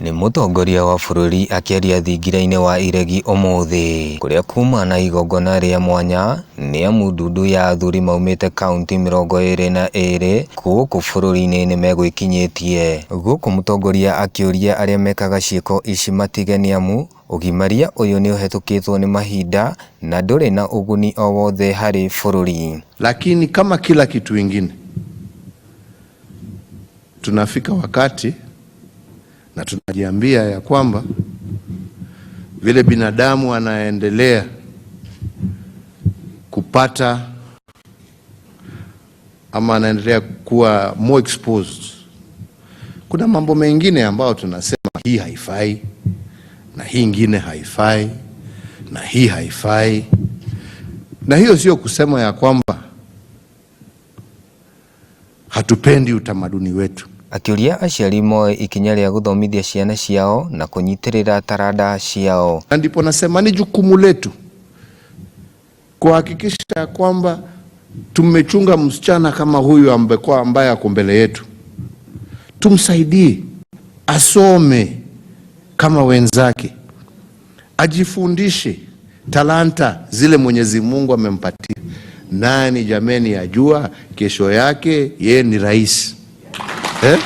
Nĩ mũtongoria wa bũrũri akĩaria thingira-inĩ wa iregi ũmũthĩ kũrĩa kuma na igongona rĩa mwanya nĩ amu ndundu ya athuri maumĩte kaunti 22 gũkũ bũrũri-inĩ nĩmegwĩkinyĩtie. Gũkũ mũtongoria akĩũria arĩa mekaga ciĩko ici matige nĩamu ũgimaria ũyũ nĩũhetũkĩtwo nĩ mahinda na ndũrĩ na ũguni o wothe harĩ bũrũri. Lakini kama kila kitu ingine tunafika wakati na tunajiambia ya kwamba vile binadamu anaendelea kupata ama anaendelea kuwa more exposed, kuna mambo mengine ambayo tunasema hii haifai na hii ingine haifai na hii haifai, na hiyo sio kusema ya kwamba hatupendi utamaduni wetu. Akĩũria aciari moe ikinya rĩa gũthomithia ciana ciao na kũnyitĩrĩra taranda ciao. Na ndipo nasema ni jukumu letu kuhakikisha kwamba tumechunga msichana kama huyu ambaye ako mbele yetu, tumsaidie asome kama wenzake, ajifundishe talanta zile Mwenyezi Mungu amempatia. Nani jameni ajua kesho yake yeye ni rais, eh?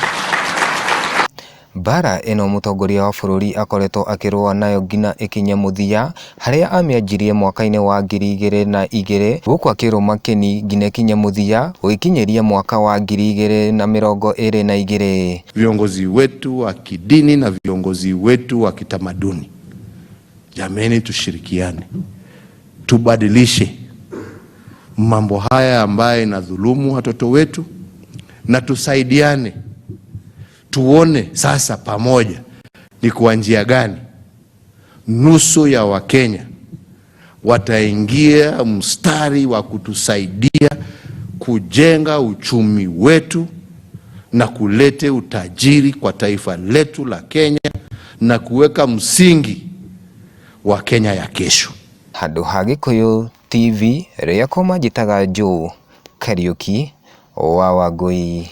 Mbara ĩno mũtongoria wa bũrũri akoretwo akĩrũa nayo nginya ĩkinye mũthia harĩa amĩanjirie mwaka-inĩ wa 2002 gũkũ akĩrũma kĩni nginya ĩkinye mũthia gũgĩkinyĩria mwaka wa 2022. Viongozi wetu wa kidini na viongozi wetu wa kitamaduni, jameni, tushirikiane, tubadilishe mambo haya ambayo inadhulumu watoto wetu, na tusaidiane, tuone sasa pamoja ni kwa njia gani nusu ya Wakenya wataingia mstari wa kutusaidia kujenga uchumi wetu na kulete utajiri kwa taifa letu la Kenya na kuweka msingi wa Kenya ya kesho. Handũ ha Gĩkũyũ TV rĩakwa manjĩtaga Joe Kariuki wa Wangũi.